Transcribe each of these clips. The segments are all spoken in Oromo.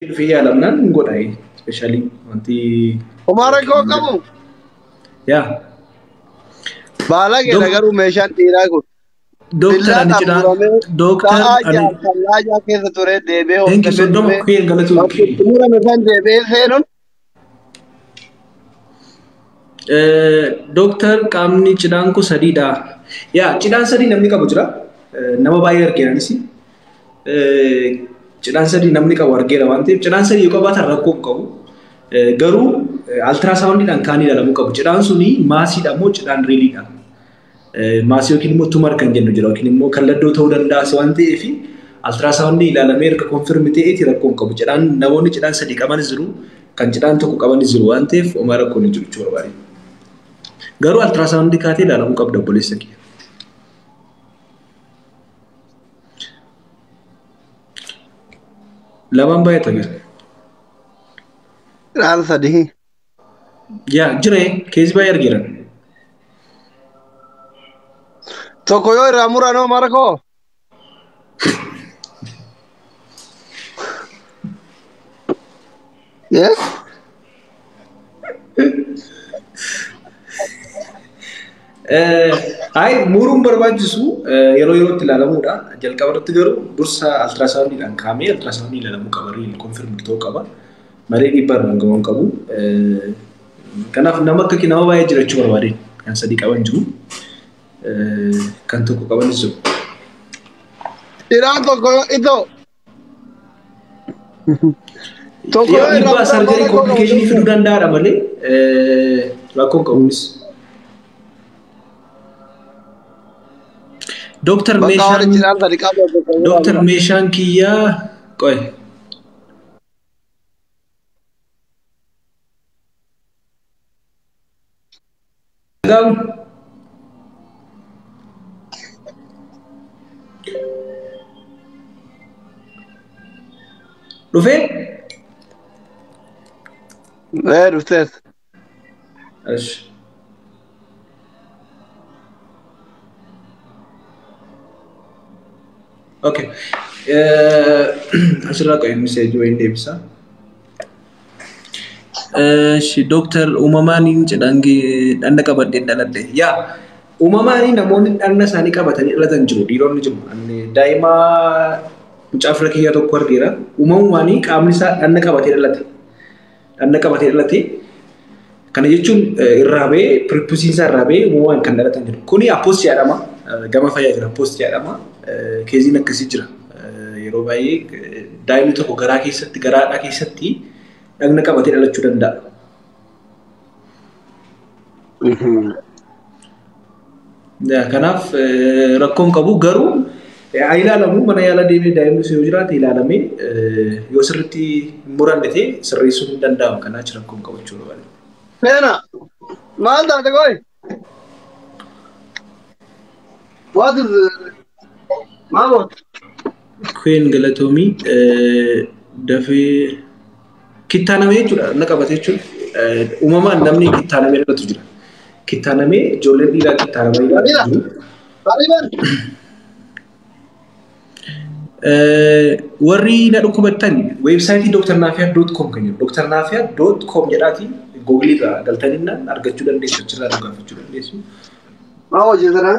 Dhufee yaalamnaan hin godha. Especially wanti Homaa rakkoo qabu. Yaa. Baala keenya garuu meeshaan dhiiraa kun. Dooktar ani cidhaan dooktar Sa'aa ani jaha keessa ture deebi'ee Thank you 30 queen galatuun. Murame san deebi'ee seenuun. Dooktar qaamni cidhaan kun sadiidha. Yaa cidhaan sadii namni qabu jira. Nama baay'ee argeera anis. Cidhaan sadii namni qabu argeera waan ta'eef cidhaan sadii yoo qabaatan rakkoo hin qabu. Garuu ultrasoundiidhaan kaan ilaalamuu qabu. Cidhaan suni massiidha moo cidhaan realiidha? Mass yookiin immoo tumor kan jennu jira yookiin immoo kalladdoo ta'uu danda'a waan ta'eef ultrasoundii ilaalamee erga confirm ta'eeti rakkoo hin qabu. Cidhaan namoonni cidhaan sadii qabanis jiru kan cidhaan tokko qabanis jiru waan ta'eef homaa rakkoon hin jiru jechuu barbaade. Garuu ultrasoundii kaatee ilaalamuu qabda obboleessa kiyya. Lamaan baay'ata gara. Cidhaan sadii. Yaa jira case baay'ee argeera. Tokko yoo irraa muran hoo mara koo? Yes? Ay muruun barbaachisu yeroo yerootti ilaalamuudha. Jalqaba irratti garuu dursa ultrasoundiidhaan kaa'amee ultrasoundii ilaalamuu qaba. Real confirm ta'uu qaba. Malee dhiibbaa irraan gahuu hin qabu. Kanaaf nama akka nama baay'ee jiraachuu barbaadeen kan sadii qaban jiru. Kan tokko qabanis jiru. Cidhaan tokko itoo. Tokko yoo irraa Dhiibbaa muran surgery mara koo complicationii fiduu danda'aadha malee rakkoo hin qabu innis. Dooktar Bakka warri meeshaan cidhaan sadii qabu tokko yoo irraa Dooktar muran. Meeshaan kiyyaa qoy. Gaamu. Dhufee? Ee dhuftees. Ash. Okay. Asirraa qoy message wayiin deebisa. Eshi dooktar uumamaan cidhaan dhanna qabadheen dhaladhe. Yaa uumamaan namoonni dhanna isaanii qabatanii dhalatan jiru dhiironni jiru. Ani daa'ima mucaa fira kiyyaa tokko argeera. Uumamumaan qaamni isaa dhanna qabatee dhalate. Dhanna qabatee dhalate. Kana jechuun irraa ba'ee prepuceiin isaa irraa ba'ee uumamaan kan dhalatan jiru. Kuni apostia jedhama. Gama fayyaa jira apostia jedhama. Caseiin akkasii jira. Yeroo baay'ee daa'imni tokko garaa keessatti garaadhaa keessatti dhagna qabatee dhalachuu danda'a. Kanaaf rakkoon qabu garuu haa ilaalamu mana yaala deemee daa'imni yoo jiraate ilaalamee yoo sirriitti hin muranne ta'e sirreessuun hin danda'amu. Kanaaf rakkoon qabu jechuudha. Seena maal taate qoy? What is maal goote? Queen galatoomii dafee kittaanamee jechuudha dhagna qabate jechuudha. Uumamaan namni kittaanamee dhalatu jira. Kittaanamee ijoolleen dhiiraa kittaanamee dhalatu jiru. Bariban. Warri na dhukkubattan websiteii drnaafiyaa.com kan jedhu drnaafiyaa.com jedhaati Google irraa galtaninnaan argachuu dandeessu achirraa nu gaafachuu dandeessu. Maal hojjetana?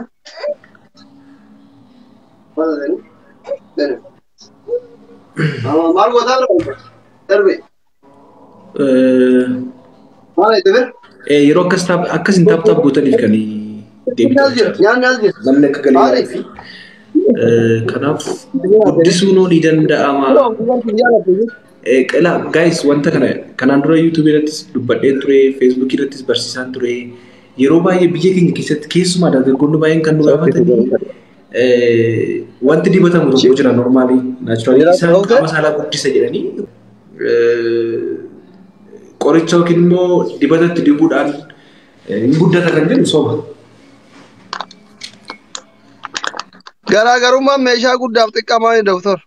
Maal hojjetani? Maal gootaa bira? Darbe. Maal itti bira? Yeroo akkas akkas hin tap tap gootaniif kan Nyaanni as jira. Nyaanni as jira. Namni akka galee fi kanaaf guddisuun ni danda'ama. Qila guys wanta kana kanaan dura YouTube irrattis dubbadheen ture, Facebook irrattis barsiisaan ture. Yeroo baay'ee biyya keenya keessatti keessumaa dargaggoonni baay'een kan nu gaafatanii wanti dibatamu tokko jira normally naturally isaan qaama saalaa guddisa jedhanii qoricha yookiin immoo dibatatti dibuudhaan hin guddata kan jedhu soba. Garaagarummaan meeshaa guddaaf xiqqaa maali doktor?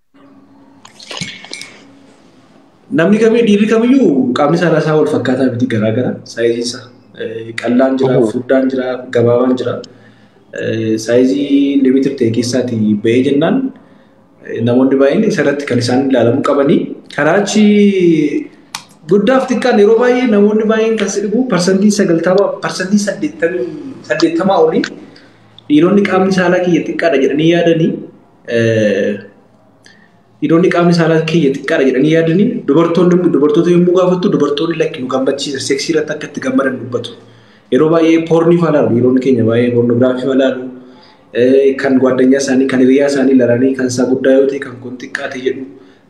Namni kamii dhiirri kamiyyuu qaamni saalaa isaa wal fakkaataa miti garaagara sizeiin isaa. Qallaan jira, furdaan jira, gabaabaan jira. Sizeii limited ta'e keessaatii bahee jennaan namoonni baay'een isarratti kan isaan ilaalamuu qabanii Karaachi guddaaf xiqqaan yeroo baay'ee namoonni baay'een kan si dhibu 90%, 80% olii dhiironni qaamni saalaa kiyya xiqqaadha jedhanii yaadanii, dhiironni qaamni saalaa kiyya xiqqaadha jedhanii yaadanii, dubartoonni dubartoota yommuu gaafattu dubartoonni lakki nu gammachiisa, seksii irratti akka itti gammadan dubbatu. Yeroo baay'ee porn faa ilaalu, dhiironni keenya baay'ee pornography faa ilaalu, kan gwaaddanyaa isaanii, kan hiriyaa isaanii ilaalanii, kan isaa guddaa yoo ta'e kan kun xiqqaa ta'e jedhu.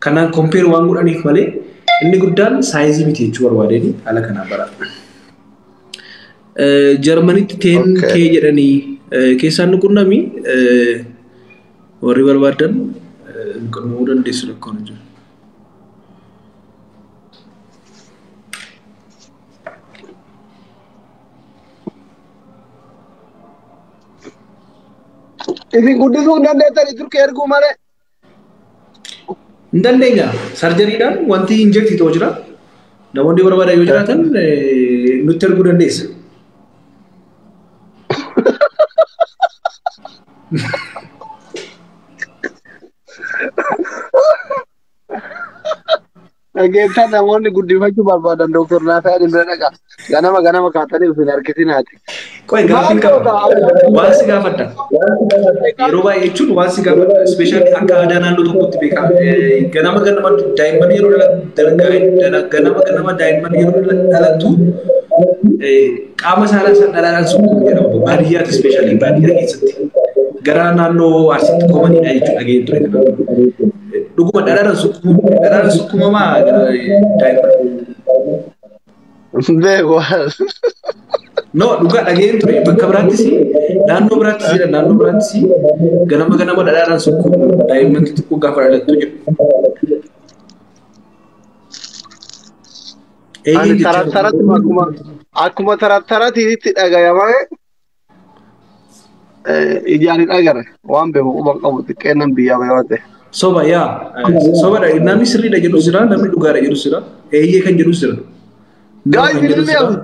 Kanaan compare waan godhaniif malee inni guddaan size miti jechuu barbaadeen haala kanaan bara. Jarmanitti teen kee jedhanii keessaan nu qunnami, warri barbaadan nu qunnamuu dandeessu, rakkoon hin jiru. Isin guddisuu hin dandeettanii Turkii erguu malee. Hin dandeenya. Surgerydhaan wanti inject ta'u jira. Namoonni barbaadan yoo jiraatan nutti erguu dandeessa. Dhageettaa, namoonni guddifachuu barbaadan Dooktor Naasaa bira dhaqa. Ganama ganama kaatanii of hin harkisinaati. Qoy, gaaffiin qaba. Waan si gaafadha. Yeroo baay'ee jechuun waan si gaafadha. Especially akka aadaa naannoo tokkotti beekama. Ganama ganama daa'imman yeroo ganama ganama daa'imman yeroo dhalattu qaama saalaa isaan dhalaadhaan sukkuumu jedhama. Baadiyyaatti, especially baadiyyaa keessatti. Gara naannoo Arsiitti commonidha jechuudha dhageen ture kanaaf. Dhuguma dhalaadhaan sukkuumu, dhalaadhaan sukkuumamaa daa'imman? Beeku. No, dhugaa dhageen ture. Bakka biraattis, naannoo biraattis jedha, naannoo biraattis ganama ganama dhadhaadhaan sukkuumu daa'imman xixiqqoo gaafa dhalattu jedhu. Ani Eeyyee jechaa tarattarratti akkuma tarattaratiitti dhagayamee ijaan hin agarre, waan beeku quban qabu, xiqqeennan biyyaa bahee waan ta'e. Soba yaa, sobadha. Namni sirriidha jedhus jira, namni dhugaadha jedhus jira, eeyyee kan jedhus jira. No Guys, kan jedhus jira. William.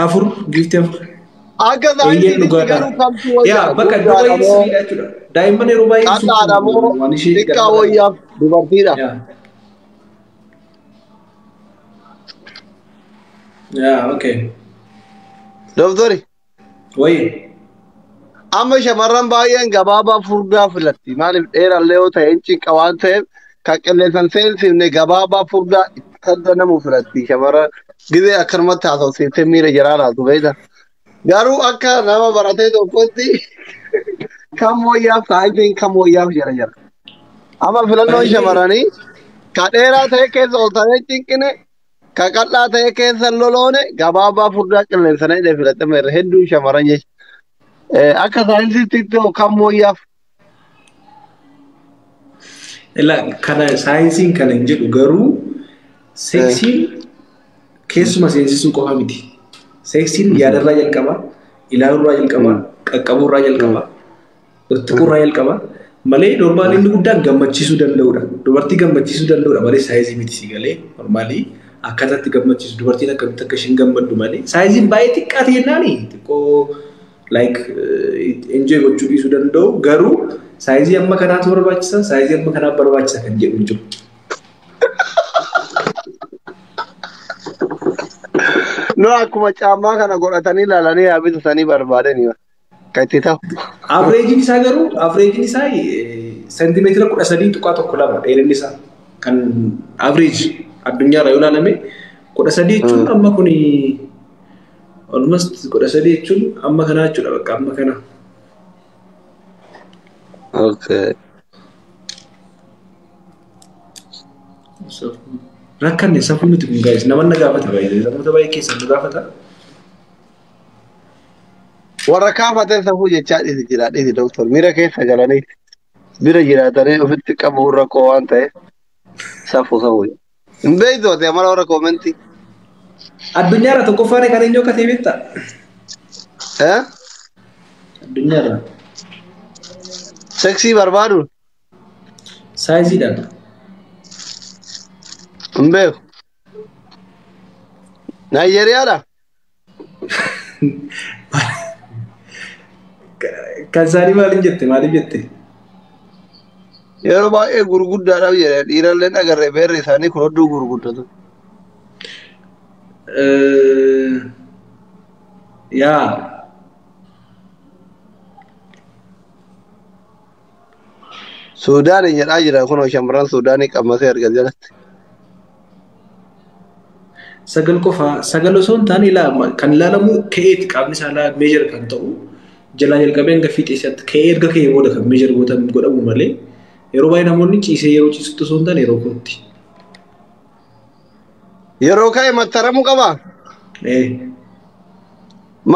Afur giiftii afur. Akka Eeyyeen saayinsiitti dhugaadha. garuu kamtu Yaa wayyaa? bakka iddoo Guddaadha baay'ee moo sirriidha jechuudha. Daa'imman yeroo baay'ee qal'aadha moo sukkuumu waan ishee xiqqaa ganama wayyaaf dubartiidha? Yaa. Yaa, okay. Dooktori, Wayi. amma shamarran baay'een gabaabaa furdaa filatti. Maaliif? Dheerallee yoo ta'e hin cinqa waan ta'eef, kan qilleensan seensifne gabaabaa furdaa itti namu filatti. Shamarran gizee akkanumatti haasofsiiftee miira jaraa laatu beekta. Garuu akka nama baratee tokkotti kam wayyaaf, saayinsiin kam wayyaaf jara jara? Amma filannoon shamarranii ka dheeraa ta'e keessa ol ta'ee cinqine, ka qal'aa ta'e keessa loloone, gabaabaa furdaa qilleensana illee filatame irra hedduun shamarran jecha. Akka saayinsiitti kam wayyaaf? Ila kana saayinsiin kana hin jedhu, garuu seeksiin keessuma seensisuu qofa miti. Seeksiin yaadarraa jalqaba, ilaaluurraa jalqaba, qaqqabuurraa jalqaba, tuttuquurraa jalqaba. Malee normally inni guddaan gammachiisuu danda'udha. Dubartii gammachiisuu danda'udha malee size miti, si galee? Normally akkaataa itti gammachiisu, dubartiin akkamitti akka isheen gammaddu malee sizeiin baay'ee xiqqaa ta'e jennaani xiqqoo like enjoy gochuu dhiisuu danda'u, garuu size amma kanaatu barbaachisa, size amma kanaaf barbaachisa kan jedhu hin jiru. No, akkuma caammaa kana godhatanii ilaalanii haa bitatanii barbaadanii kan itti ta'u. Averageiin isaa garuu, averageiin isaa seentimeetira 13.12 dheerinni isaa, kan average addunyaarra yoo ilaalame 13 jechuun amma kuni almost 13 jechuun amma kanaa jechuudha, bakka amma kana. Okay. Rakkanne, safuu miti kun guys, nama na gaafata baay'ee, namoota baay'ee keessan nu gaafata. Warra kaafatee safuu jechaa dhiisi jira, dhiisi doktor, miira keessa galanii bira jiraatanii ofitti qabuun rakkoo waan ta'eef safuu safuu. Hin beektu ati amala warra comment. Addunyaarra tokkoffaan kan eenyu akka ta'e beektaa? Eh? Addunyaarra. Seksii barbaaduun Sizeiidhaan. Hin beeku. Naayijeriyaadha? Kan isaanii maaliin jette, maaliif jette? Yeroo baay'ee gurguddaadhaaf jedhe dhiiralleen agarree beerri isaanii kun hedduu gurguddatu. Yaa. Suudaanii jedhaa jira kunoo shamarran Suudaanii qammasee arga jalatti. 9 qofa 9 osoo hin taane kan ilaalamu ka'eeti qaamni saalaa meejor kan ta'u jalaa jalqabee hanga fiixee isaatti ka'ee erga ka'ee booda kan meejor godhamu malee yeroo baay'ee namoonni ciisee yeroo ciisutti osoo hin taane yeroo kootti. Yeroo ka'e mattaramuu qabaa?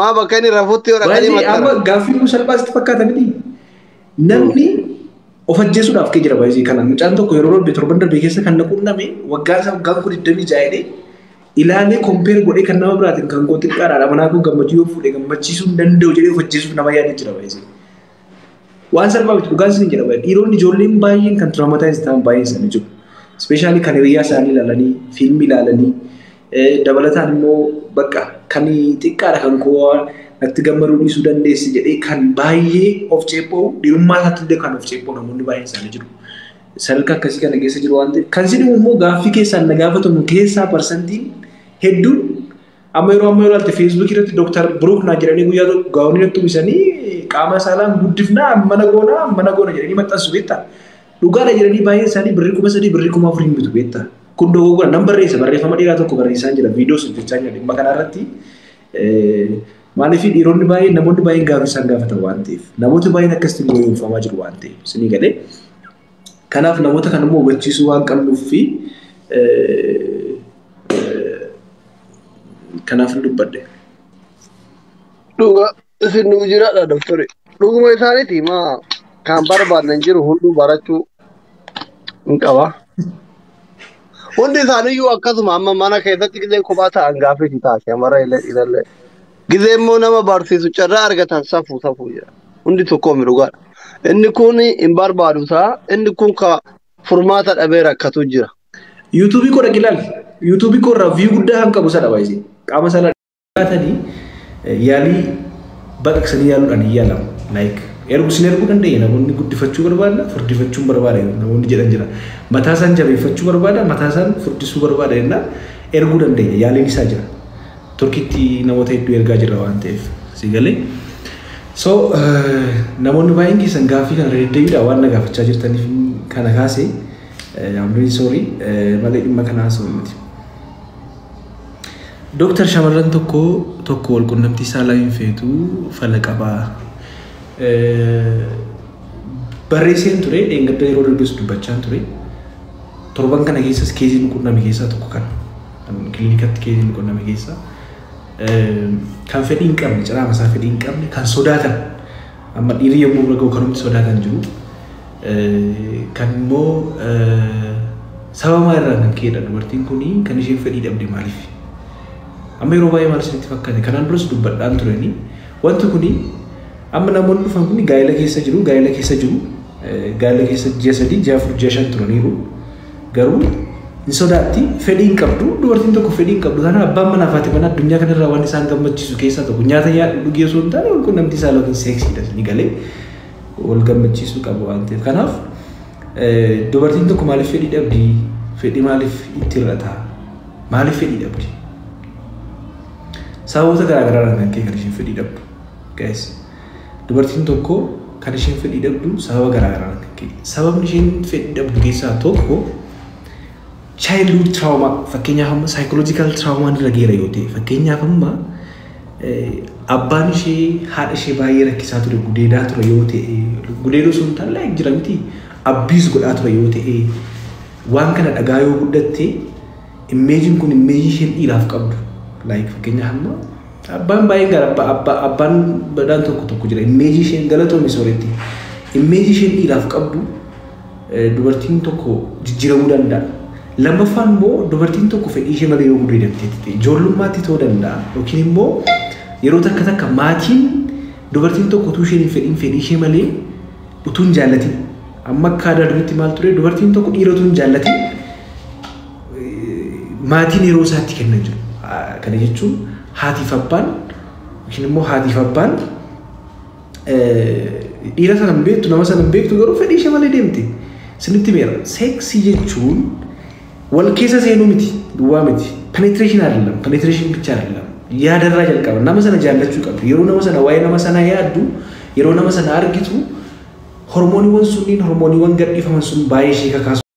Maa bakka inni rafutti yoo dhaqanii mattara? Amma gaaffii kun salphaa sitti fakkaata miti. Namni of ajjeesuudhaaf kee jira baay'ee kana. Mucaan tokko yeroo darbe torban darbe keessa kan na qunname waggaan isaa waggaan kun 26 jedhee ilaalee kompeer godhee kan nama biraatiin kan koo xiqqaadha manaa koo gammachuu yoo fuudhe gammachiisuu hin danda'u jedhee of ajjeesuuf nama yaadee jira baay'ee. Waan salphaa miti dhugaan isin jedha baay'ee. Dhiironni ijoolleen baay'een kan traumatize ta'an baay'een isaanii jiru. Ispeeshaalii kan hiriyaa isaanii ilaalanii, fiilmii ilaalanii, dabalataan immoo bakka kan xiqqaadha kan koo natti gammaduu dhiisuu dandeessi jedhee kan baay'ee of ceephoo dhiirummaa isaatti illee kan of ceephoo namoonni baay'een isaanii jiru. Sadarkaa akkasii kana keessa jiru waan ta'eef. Kan isin immoo gaaffii keessaan na gaafatamu keessaa parsantiin hedduun amma yeroo ammaa ilaalte Feesbuukii irratti Dooktar Biruuk naa jedhanii guyyaa tokko gaa'onii natti uwwisanii qaama saalaan guddifnaa mana goonaa mana goona jedhanii maxxansu beektaa. Dhugaadha jedhanii baay'een isaanii birrii 3,000 birrii 4,000 hin bitu beektaa. Kun dogoggora nan barreessa barreeffama dheeraa tokko barreessaa jira viidiyoos hojjechaa jira dhimma kanarratti. Maaliif dhiironni baay'een namoonni baay'een gaaffii isaan gaafatan waan ta'eef namoota baay'een akkasitti gowwoomfamaa jiru waan ta'eef isinii galee. Kanaaf namoota kana immoo hubachiisuu waan qabnuuf fi kanaaf hin dubbadhe. Dhuga isin nuu jiraadha doktori. Dhuguma isaaniiti maa kan barbaadan jiru hunduu barachuu hin qaba. Hundi isaaniiyyuu akkasuma amma mana keessatti gizee kophaa ta'an gaaffii ta'a shamarra illee dhiirallee. Gizee immoo nama barsiisu carraa argatan safuu safuu jedha. Hundi tokko dhugaadha. Inni kun hin barbaadu ta'a. Inni kun ka furmaata dhabee rakkatu jira. Yuutuubii koo dhaqi ilaali. Yuutuubii koo irraa viyuu guddaa kan qabu sana baay'isee. Qaama saalaa dhiyaatanii yaalii baqaqsanii yaaluudhaan hin yaalamu. Like ergu isin erguu dandeenya namoonni guddifachuu barbaada furdifachuu barbaada namoonni jedhan jira. Mataa isaan jabeeffachuu barbaada mataa isaan furdisuu barbaada jennaan erguu dandeenya yaaliin isaa jira. Turkiitti namoota hedduu ergaa jira waan ta'eef si galee. So namoonni baay'een keessan gaaffii kana deddeebiidhaan waan na gaafachaa jirtaniif kana kaase I'm really sorry malee dhimma kana haasa'u miti. Dooktar shamarran tokko tokko wal quunnamtii saalaa hin feetu fala qabaa. Barreesseen ture dheengadda yeroo darbes dubbachaa ture. Torban kana keessas keeziin quunname keessaa tokko kana. Kilinikatti keeziin quunname keessaa. Kan fedhii hin qabne ciraama isaa fedhii hin qabne kan sodaatan amma dhiirri yommuu bira ga'u kanumti sodaatan jiru. Kan immoo sababa maalirraa kan ka'edha dubartiin kuni kan isheen fedhii dhabde maaliif? Amma yeroo baay'ee maal isinitti fakkaate kanaan duras dubbadhaan tureni wanti kuni amma namoonni dhufan kuni gaa'ela keessa jiru gaa'ela keessa jiru gaa'ela keessa ji'a 3 ji'a 4 ji'a 5 turaniiru garuu hin sodaatti fedhii hin qabdu dubartiin tokko fedhii hin qabdu kana abbaan manaa fi haati manaa addunyaa kanarraa waan isaan gammachiisu keessaa tokko nyaata nyaadhu dhugee osoo hin taane wal quunnamtii saalaa yookiin seeksiidha ni galee wal gammachiisuu qabu waan ta'eef kanaaf dubartiin tokko maaliif fedhii dhabdi fedhii maaliif itti hir'ata maaliif fedhii dhabdi sababoota garaagaraadhaan kan ka'e kan isheen fedhii dhabdu guys dubartiin tokko kan isheen fedhii dhabdu sababa garaagaraadhaan kan ka'e sababni isheen fedhii dhabdu keessaa tokko childhood trauma fakkeenyaaf amma psychological trauma irra geera yoo ta'e fakkeenyaaf amma abbaan ishee haadha ishee baay'ee rakkisaa ture gudeedaa ture yoo ta'e gudeedoo sun taane jira miti abbiis godhaa ture yoo ta'e waan kana dhagaa yoo guddatte immeejiin kun immeejii isheen dhiiraaf qabdu like fakkeenyaaf amma abbaan baay'een gara abbaan badaan tokko tokko jira immeejii isheen galatoome sooretti immeejii isheen dhiiraaf qabdu dubartiin tokko jijjiiramuu danda'a. Lammaffaan immoo dubartiin tokko fedhii ishee malee yoo gudeedamteetti ijoollummaatti ta'uu danda'a yookiin immoo yeroo takka takka maatiin dubartiin tokko utuu isheen hin fedhiin fedhii ishee malee utuu hin jaallatin amma akka aadaa duriitti maal ture dubartiin tokko dhiira utuu hin jaallatin maatiin yeroo isaatti kennan jiru. Kana jechuun haatiif abbaan yookiin immoo haatiif abbaan dhiira sana hin beektu nama sana hin beektu garuu fedhii ishee malee deemte. Sinitti beera, seeksii jechuun wal keessa seenuu miti, duwwaa miti. Penetration አይደለም, penetration ብቻ አይደለም። Yaadarraa jalqaba. Nama sana jaallachuu qabdu. Yeroo nama sana, waa'ee nama sanaa yaaddu, yeroo nama sana argitu, hormooniiwwan sunniin, hormooniiwwan gadhiifaman sun baay'ee ishee kakaasu.